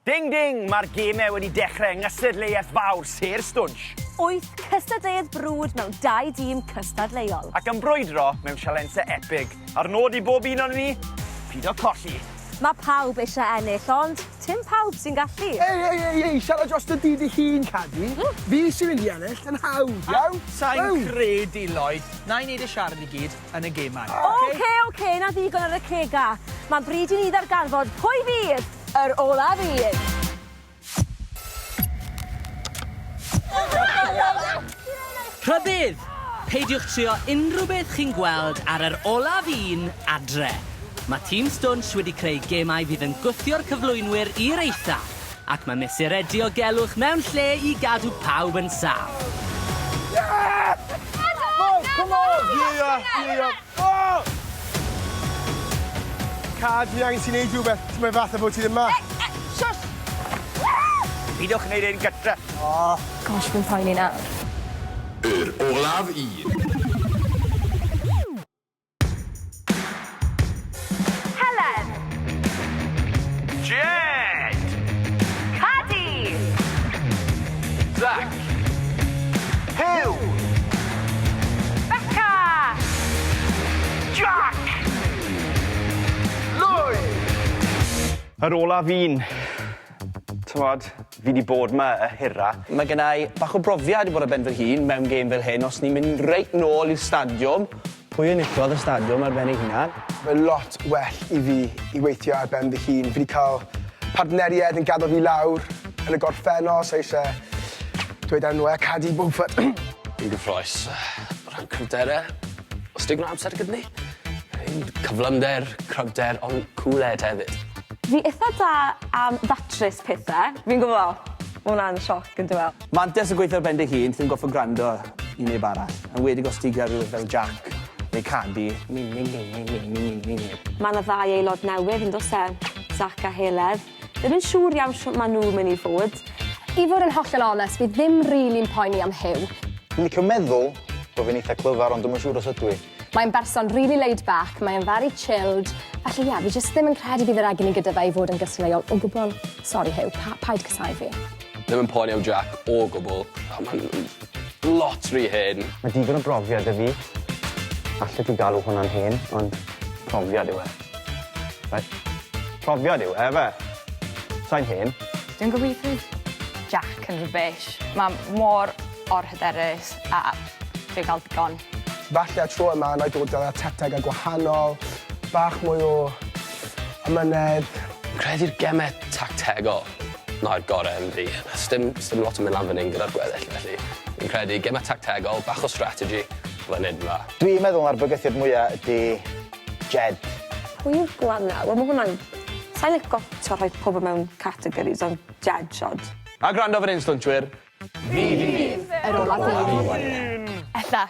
Ding ding! Mae'r gemau wedi dechrau yng nghystadleuaeth fawr Sêr Stwnsh. Wyth cystadleuaeth brwd mewn dau dîm cystadleuol. Ac yn brwydro mewn sialensau epig. A'r nod i bob un ohonon ni? Pido colli! Mae pawb eisiau ennill, ond tim pawb sy'n gallu. Ei, ei, ei, ei, siarad dros dy dŷ dy hun, Cadi. Fi sy'n mynd i ennill yn hawdd, iawn? Sa i'n credu, Lloyd. Na i neud y siarad i gyd yn y gemau. Oce, oce, 'na ddigon ar y cega. Mae'n bryd i ni ddarganfod pwy fydd yr olaf un. Rhybudd! Peidiwch trio unrhyw beth chi'n gweld ar yr olaf un adre. Mae Tîm Stwnsh wedi creu gemau fydd yn gwthio'r cyflwynwyr i'r eitha, ac mae mesurau diogelwch mewn lle i gadw pawb yn saff. Yeah! Come on! Yeah, yeah. Oh! Cad, fi angen ti neud rhywbeth. Ti'n mynd fatha bod ti ddim 'ma. Ei, ei, shush! Pidwch wneud hyn gytre. Oh. Gosh, fi'n poeni nawr. Yr olaf un. Helen. Jed! Cadi! Zac! Huw! Beca! Jack! Lloyd! Yr olaf un. T'mod, fi 'di bod 'ma y hira. Mae genna i bach o brofiad i bod ar ben fy hun mewn gêm fel hyn os ni'n mynd reit nôl i'r stadiwm, pwy enillodd y stadiwm ar ben ei hunan? Mae'n lot well i fi i weithio ar ben fy hun. Fi 'di cael partneriaid yn gadel fi lawr yn y gorffennol, sa i isie dweud enwe, Cadi Beaufort. Fi'n gyffrous o ran cryfdere. O's digon o amser gyda ni? Cyflymder, cryfder, ond cwled hefyd. Fi itha da am ddatrys pethe. Fi'n gwbo, ma' wnna'n sioc on'd yw e? Mantes o gweithio ar ben dy hun, ti ddim gorffod gwrando i neb arall. Yn enwedig os ti gyda rhywun fel Jack neu Cadi. Ma' 'na ddau aelod newydd yndos e? Zac a Heledd. Ddim yn siŵr iawn shwt ma' nhw myn' i fod. I fod yn hollol onest fi ddim rili'n poeni am Huw. Fi'n licio meddwl bo' fi'n eitha clyfar ond dwi'm yn siŵr os ydw i. Mae'n berson rili laid back, mae e'n very chilled, felly ie, fi jyst ddim yn credu bydd yr egni gyda fe i fod yn gystadleuol o gwbl. Sori Huw, pa- paid casáu fi. Ddim yn poeni am Jack o gwbl. O ma'n lot rhy hen. Mae digon o brofiad 'da fi. Allet ti galw hwnna'n hen, ond profiad yw e. Reit? Profiad yw e, yfe? Sai'n hen. Dwi'n gobeithio Jack yn rubbish. Mae mor or-hyderus a dwi'n cael digon. Falle y tro yma wna i dod â tactegau gwahanol, bach mwy o amynedd. Fi'n credu'r geme tactegol 'na'r gore yn fi. Sdim sdim lot yn mynd lan fan 'yn gyda'r gweddill felly fi'n credu geme tactegol, bach o strategy, byddai'n neud yn dda. Dwi'n meddwl ma'r bygythiad mwya ydi Jed. Pwy yw'r gwanna? Wel ma' hwnna'n... Sai'n lico t'o' rhoi pobol mewn categories ond Jed shwd. A gwrando fan 'yn stwnshwyr. Fi fydd yr olaf un. Ella.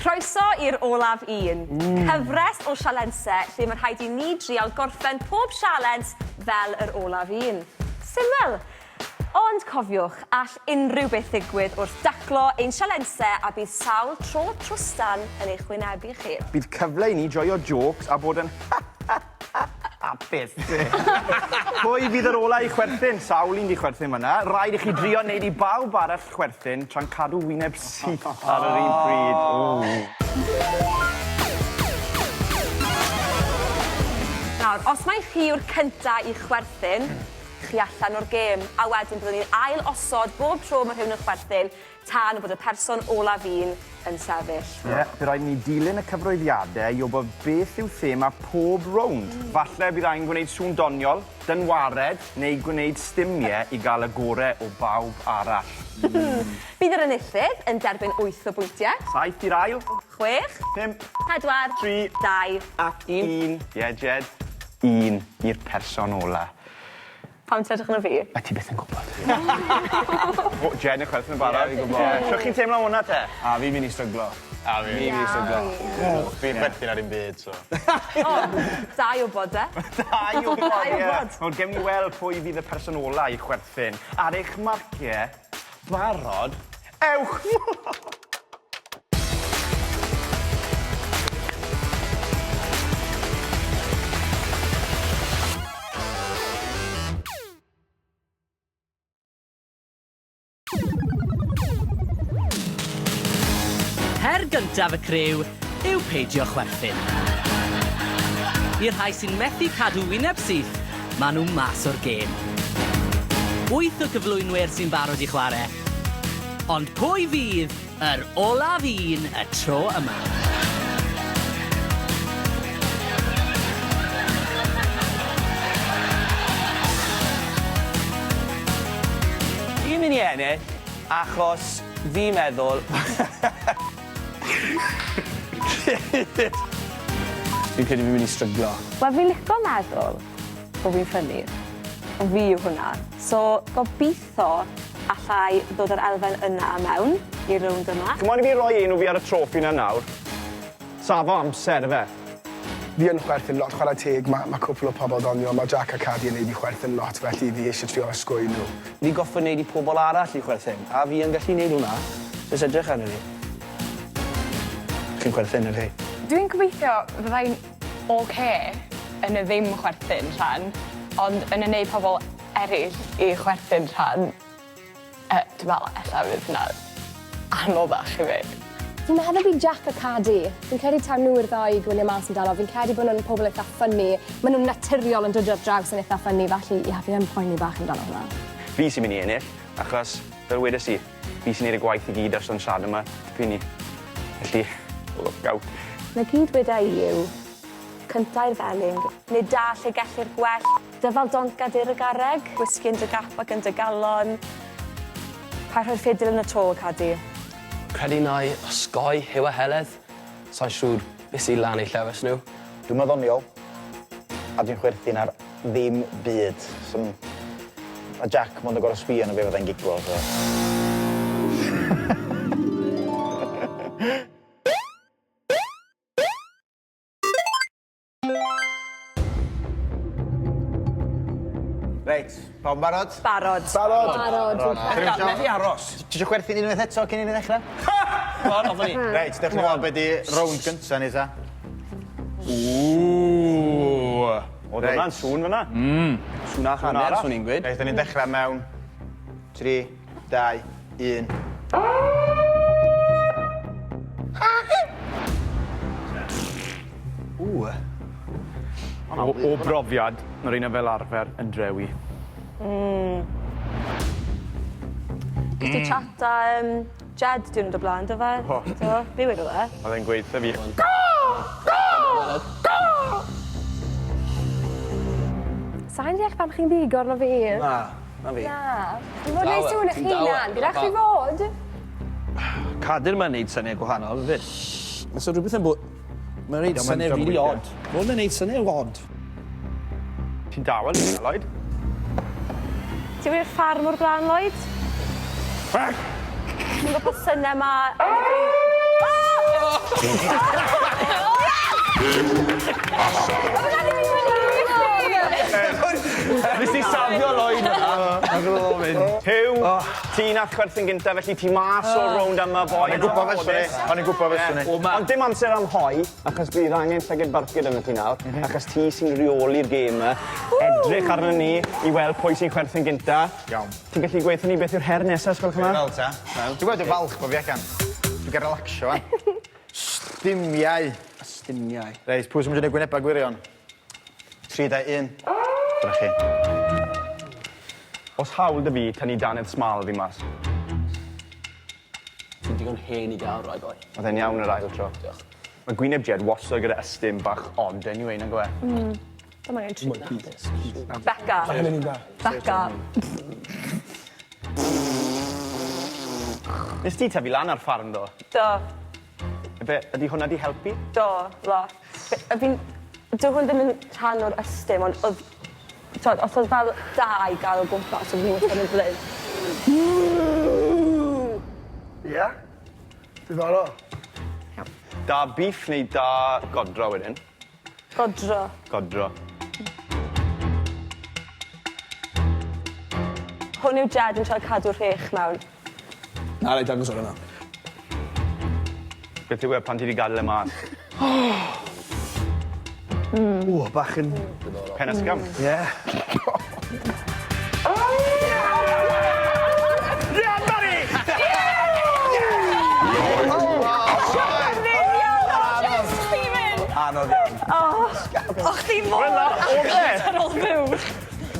Croeso i'r olaf un. Cyfres o sialense lle mae rhaid i ni drial gorffen pob sialens fel yr olaf un. Syml! Ond cofiwch, all unrhyw beth ddigwydd wrth daclo ein sialense a bydd sawl tro trwstan yn eich wynebu chi. Bydd cyfle i ni joio jôcs a bod yn Hapus. Pwy fydd yr ola i chwerthin? Sawl un 'di chwerthin fyna. Rhaid i chi drio neud i bawb arall chwerthin tra'n cadw wyneb syth ar yr un pryd. Ww. Nawr, os mai chi yw'r cynta i chwerthin, chi allan o'r gêm, a wedyn byddwn ni'n ail osod bob tro ma' rhywun yn chwerthin tan bod y person olaf un yn sefyll. Ie, bydd rhaid i ni dilyn y cyfroeddiadau i wybod beth yw thema pob rownd. Falle bydd angen gwneud sŵn doniol, dynwared, neu gwneud stumiau i gael y gore o bawb arall. Bydd yr enillydd yn derbyn wyth o bwyntiau. Saith i'r ail. Chwech. Pump. Pedwar. Tri. Dau. Ac un. Ie, Jed. Un i'r person ola. Pam ti'n edrych arno fi? A ti byth yn gwbod. O, Jen yn chwerthin yn barod. Ie, fi'n gwbod. Shwt chi'n teimlo am wnna te? A fi'n myn' i stryglo. A fi. Fi myn' i stryglo. Fi'n chwerthin ar 'im byd so. O, da i wbod de. Da i wbod, ie. Da i wbod. Nawr gewn ni weld pwy fydd y person ola i chwerthin. Ar eich marcie, barod, ewch! Her gyntaf y criw yw peidio chwerthin. I'r rhai sy'n methu cadw wyneb syth, maen nhw mas o'r gêm. Wyth o gyflwynwyr sy'n barod i chwarae. Ond pwy fydd yr olaf un y tro yma? Fi'n mynd i ennill achos fi'n meddwl Fi'n credu fi'n mynd i stryglo. Wel fi'n lico meddwl bo' fi'n ffyni, ond fi yw hwnna. So gobitho allai ddod â'r elfen yna mewn i'r rownd yma. C'mon i fi roi enw fi ar y trophy 'na nawr. Safo amser yfe? Fi yn chwerthin lot, chwarae teg, ma' ma' cwpwl o pobol ddoniol, ma' Jack a Cadi yn neud fi chwerthin lot, felly fi eisie trio osgoi nhw. Fi goffod neud i pobol arall i chwerthin, a fi yn gallu neud hwnna. Jyst edrych arno fi. Chi'n chwerthin ar chi? Dwi'n gobeithio fyddai'n ocê yn y ddim chwerthin rhan, ond yn y neud pobol eryll i chwerthin rhan. Yy dwi me'wl ella fydd hwnna anoddach i fi. Fi'n meddwl bydd Jack a Cadi. Fi'n credu taw nhw yw'r ddou i gwylio mas amdano. Fi'n credu bod nhw'n pobl itha ffyni. Ma' nhw'n naturiol yn dod ar draws yn itha ffyni felly ie fi yn poeni bach amdano hwnna. Fi sy'n mynd i ennill, achos, fel wedes i, fi sy'n neud y gwaith i gyd ers o'n siarad yma, tipyn i. Felly, look out. 'Na gyd weda i yw, cynta i'r felin, nid da lle gellir gwell Dyfal donc a dur y garreg, gwisgi yn dy gap ac yn dy galon. Paid rhoi'r ffidil yn y to, Cadi. Credu 'nai osgoi Huw a Heledd. Sai'n siŵr be' sy lan eu llewys nhw. Dwi'm yn ddoniol, a dwi'n chwerthin ar ddim byd. So m- ma' Jack mond yn gor'o' sbio arno fi a fyddai'n giglo so. Reit, pawb yn barod? Barod. Barod. Barod. Methu aros. Ti isio chwerthin unwaith eto cyn i ni ddechra? Come on, off â ni. Reit, dewch ni weld be' 'di rownd gynta ni ta. Ww! O'dd Reit. hwnna'n sŵn fyn 'na. Sŵn a hanner, swn i'n gweud. Reit, 'dan ni'n dechra mewn 3, 2, 1. Ww. O o brofiad, ma' reina fel arfer yn drewi. Ges ti chat â yym Jed diwrnod o blaen do fe? Do. Do? Be wedodd e? O'dd e'n gweutho fi Sai'n deall pam chi'n ddigo arno fi. Na, na fi. Na. Chi fod neud sŵn 'ych hunan, gyda chi fod. Cader 'ma'n neud syne gwahanol 'fyd. Ma' so rhywbeth yn bo-... Mae'n neud syne rili od. Ma' 'wn yn neud syne od. Ti'n dawel i Lloyd. Ti wir ffarm o'r blaen Lloyd? Ti'n gwybod pa syne ma' Nes i safio Lloyd fynna. Ag o'dd o'n mynd. Huw, ti nath chwerthin gynta felly ti mas o'r rownd yma boi. O'n i'n gwbo fyswn i. O'n i'n gwbo fyswn i. Ond dim amser am hoi, achos bydd angen llyged barcud arnot ti nawr, achos ti sy'n reoli'r gêm 'ma. Edrych arnon ni i weld pwy sy'n chwerthin gynta. Iawn. Ti'n gallu gweutho ni beth yw'r her nesa os gwelwch yn dda? Wel ta. Ti'n gweld dwi'n falch bo' fi allan. Dwi'n ga'l relaxio ŵan. Stumiau. Stumiau. Reit, pwy sy'n mynd i neud gwyneba gwirion? 3, 2, 1. Dyna chi. Os hawl 'da fi tynnu dannedd smal fi mas. Ti'n digon hen i ga'l rai boi. O'dd e'n iawn yr ail tro. Diolch. Ma' gwyneb Jed wastad gyda ystum bach od anyway nag yw e? Dyma ni'n tri. Beca. Beca. Nes ti tyfu lan ar ffarm do? Do. Ife, ydi hwnna 'di helpu? Do, lot. Fe- fi'n... Dyw hwn ddim yn rhan o'r ystum ond o'dd t'od os o'dd fel da i ga'l o gwmpas o'dd hi wastad yn fel 'yn. Ie? Diddorol. Da beef neu da godro wedyn? Godro. Godro. Hwn yw Jed yn trio cadw rhech mewn. Na 'nai dangos hwnna nawr. Beth yw e pan ti 'di gadel e mas? O bach yn... Pen ysgafn. Ie. Yeah buddy! chdi mor agos ar ôl fuwch.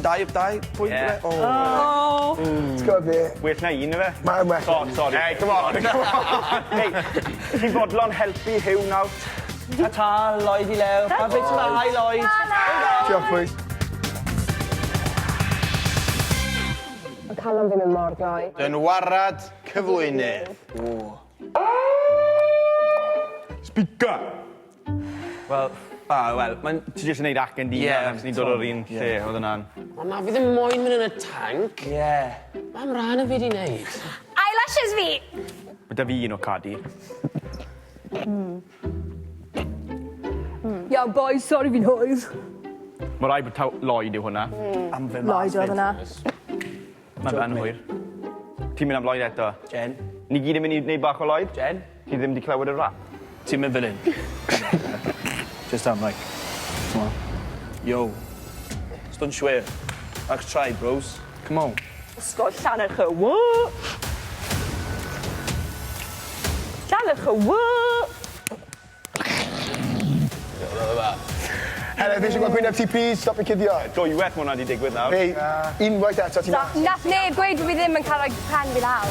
Dau, dau pwynt yw e? O. O. Ti'n gwybod be? Well na un yfe? Mae'n well. O, sori. Hey, come on, come on. Hey, ti'n fodlon helpu Huw nawr? Ta-ta, Lloyd i lew. Pa beth ma, hi Lloyd. Diolch, boys. Mae calon fi'n mynd mor gloi. Dynwarad cyflwynydd. Speaker! Wel, ah, wel, mae'n... Ti jyst yn neud acen di Ie. yeah, ni'n dod o'r un lle, oedd hwnna'n. O na, fi ddim moyn mynd yn y tanc. Ie. Mam rhan y fi di neud. Eyelashes fi! Ma' 'da fi un o Cadi. Iawn, boys, sori fi'n hwyr. Ma' raid bod taw Lloyd yw hwnna. Am fe mas. Lloyd oedd hwnna. Mae fe'n hwyr. Ti'n mynd am Lloyd eto? Jen. Ni gyd yn mynd i wneud bach o Lloyd? Jen. Ti ddim 'di clywed y rap? Ti'n mynd fel hyn. Just am, like, come on. Yo. Stwnshwyr. Let's try, bros. Come on. Ysgol Llannerch y Ww! Llannerch y Ww! Heledd, fi eisiau gweld gwyneb ti, please. Stopio cuddio. Dwywaith ma' hwnna 'di digwydd nawr. Hei, unwaith eto ti'n... Nath neb gweud bod fi ddim yn cael rhoi pen fi lawr.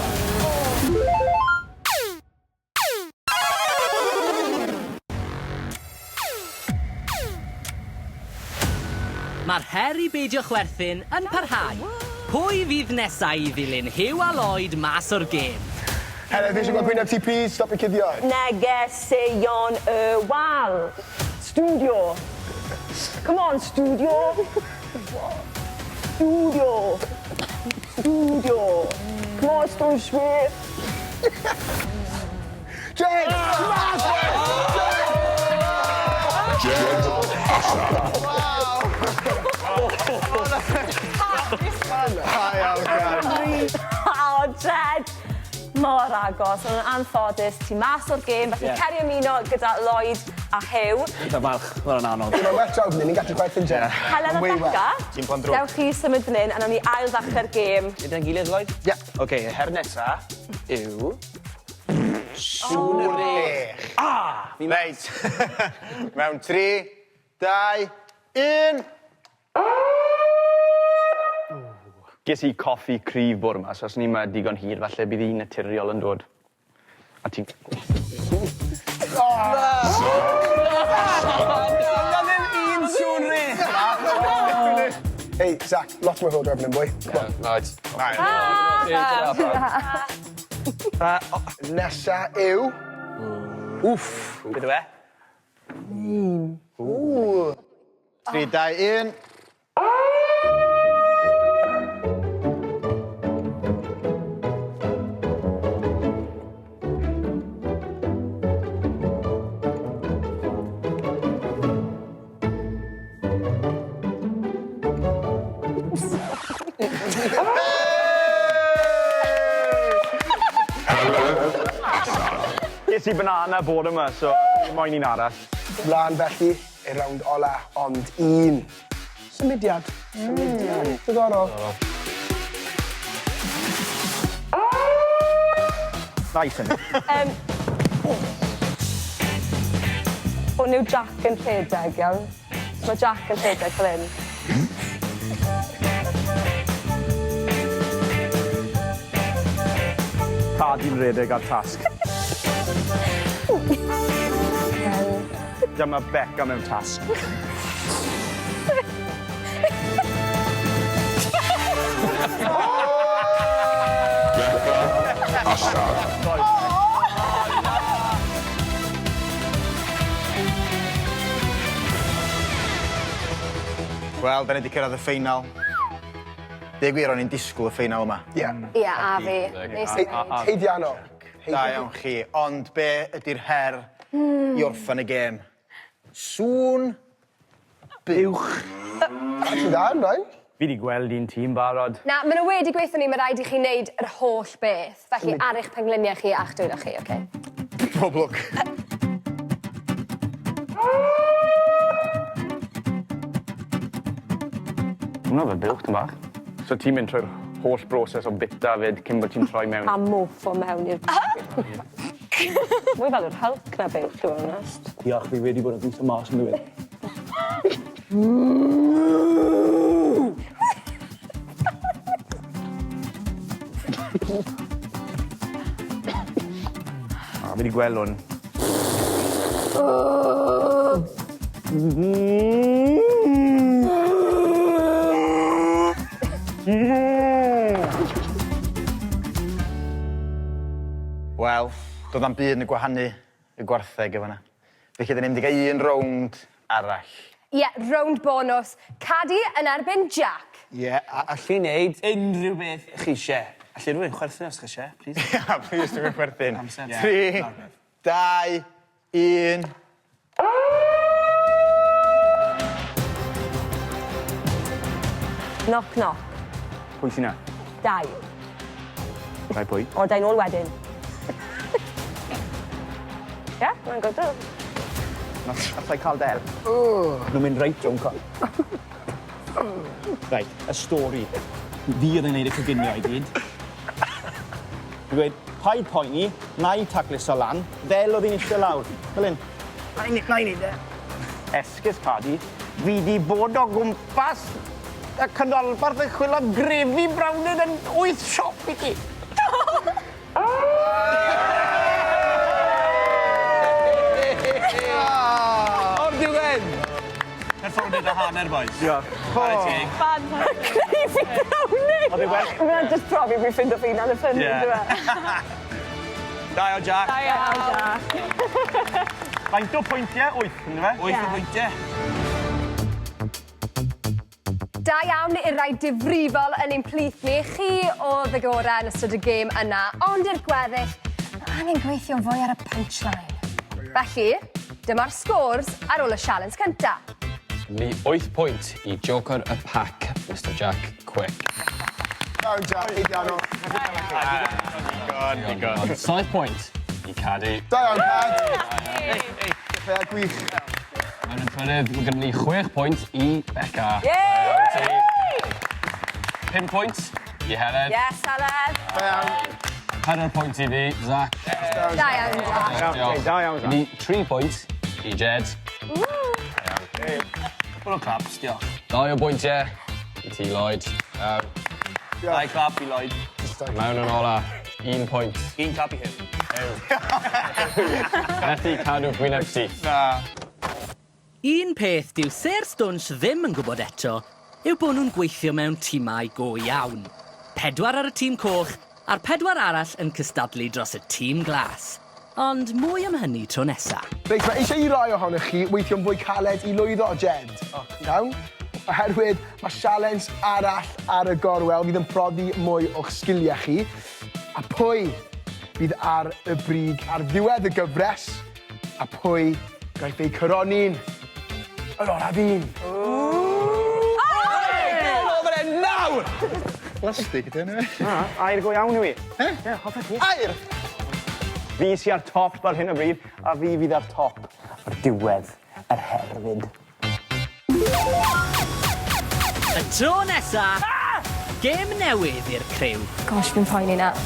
Mae'r her i beidio chwerthin yn parhau. Pwy fydd nesa i ddilyn Huw a Lloyd mas o'r gêm? Heledd, fi eisiau gweld gwyneb ti, please. Stopio cuddio. Negeseuon y wal. Studio. Come on, studio. Studio. Studio. Come on, Stwnshwyr. Jen! Mas! Jed allan. Da iawn, Cad. O, Jed! Mor agos, ond yn anffodus, ti mas o'r gêm, felly Ie. cer i ymuno gyda Lloyd a Huw. Eitha falch, ma' hwnna'n anodd. Mae'n well draw fan hyn, ni'n gallu chwerthin, Jen. Helen a Way well. Beca, Ti'n plan drwg. dewch chi symud fan hyn, a nawn ni ail ddechrau'r gêm. Gyda'n gilydd, Lloyd? Ie. Oce, her nesa yw... Sŵn y rech. Ah! Fi Reit. Mewn 3, 2, 1. Ges i coffi cryf bore 'ma, so os ni 'ma digon hir, falle bydd un naturiol yn dod. A ti'n... Na ddim un sŵn rech! Hey, Zach, lot mwy hwyl draw fan hyn, boi. Come on. Right. Nesa yw... Wff. Beth yw e? 3, 2, 1. Ges i banana bore 'ma, so fi moyn un arall. Mlaen felly, i'r rownd ola, ond un. Symudiad. Symudiad. Diddorol. Nice hynny. Hwn yw Jack yn rhedeg, iawn. So mae Jack yn rhedeg fel hyn. Cadi'n redeg ar tasg. Dyma Beca mewn tasg. Beca allan. Wel, da ni wedi cyrraedd y ffeinal. Deu gwir, o'n i'n disgwyl y ffeinal yma. Ie. Ie, a fi. Nes i ddweud. Haeddiannol. Da iawn chi. Ond be ydy'r her i orffen y gêm? Sŵn buwch. Ti'n dda, Ryan? Fi 'di gweld un tîm barod. Na, maen nhw wedi gweithio ni, mae rhaid i chi wneud yr holl beth. Felly ar eich pengliniau chi a'ch dwylo chi, oce? Pob lwc. Hwnna fel buwch tym bach. So ti'n mynd trwy'r holl broses o bita 'fyd cyn bod ti'n troi mewn. A morffo mewn i'r... Mwy fel yr Hulk na buwch, i fod yn onest. Diolch, fi wedi bod yn gweithio mas yn ddiweddar. O, fi 'di gweld 'wn. Wel, do'dd na'm byd yn gwahanu y gwartheg yn fan 'na. Felly 'dan ni'n mynd i gael un rownd arall. Ie, rownd bonws. Cadi yn erbyn Jack. Ie, a allu neud unrhyw beth chi isie. Allu rhywun chwerthin os chi isie, plîs. Ia, plîs dwi'm yn chwerthin. Amser. 3, 2, 1. Knock knock. Pwy sy 'na? Dai. Dai pwy? O, dai nôl wedyn. Ie, mae'n good. Allai cael del. Nhw'n mynd reit rownd co- Reit, y stori. Fi oedd yn neud y coginio i gyd. Fi'n gweud, paid poeni, na i tacluso lan, fel oedd hi'n eistedd lawr. Fel hyn. Na i na i neud e. Esgus, Cadi, fi 'di bod o gwmpas y canolbarth yn chwilo am grefi brownyn yn wyth siop i ti. O'r diwedd! Perfformiad a hanner, boys. Diolch. Chwarae teg. Gravy brownie! Oedd e well? Mae'n just profi fi ffindo fi hunan y ffynnu, Ie. on'd yw e? Da iawn, Jack. Da iawn, Jack. Faint o pwyntie? Wyth, yndyfe? Wyth o pwyntie. Da iawn i'r rai difrifol yn ein plith ni. Chi oedd y gorau yn ystod y gêm yna, ond i'r gweddill, mae angen gweithio fwy ar y punchline. Felly, dyma'r scores ar ôl y sialens cynta. Ni 8 pwynt i Joker y Pack, Mr Jack Quick. Iawn, Jack, haeddiannol. Digon, digon. 7 pwynt i Cadi. Da iawn, Cad. Dechreuad gwych. Yn y trydydd, mae gennym ni 6 pwynt i Beca. Yay! 5 pwynt i Heledd. Yes, Heledd. Da iawn. 4 pwynt i fi, Zach. Da iawn, Jack. Diolch. Da iawn, Zach. Ni 3 pwynt i Jed. Cwpl o claps, diolch. 2 o bwyntiau i ti, Lloyd. Dau clap i Lloyd. Mewn yn ola, 1 pwynt. Un clap i Huw. Methu cadw gwyneb syth. Na. Un peth dyw Sêr Stwnsh ddim yn gwybod eto yw bod nhw'n gweithio mewn timau go iawn. Pedwar ar y tîm coch a'r pedwar arall yn cystadlu dros y tîm glas. Ond mwy am hynny tro nesa. Reit, mae eisiau i rai ohonoch chi weithio'n fwy caled i lwyddo, Jed. Iawn? Oherwydd mae sialens arall ar y gorwel fydd yn profi mwy o'ch sgiliau chi. A pwy fydd ar y brig ar ddiwedd y gyfres? A pwy gaiff ei coroni'n yr olaf un? Over e nawr! Plastig ydy hynny. Na, air go iawn yw i. Eh? Ie, hoffet ti. Air! Fi sy ar top ar hyn o bryd, a fi fydd ar top ar diwedd yr her 'fyd. Y tro nesa, gêm newydd i'r criw. Gosh, fi'n poeni nawr.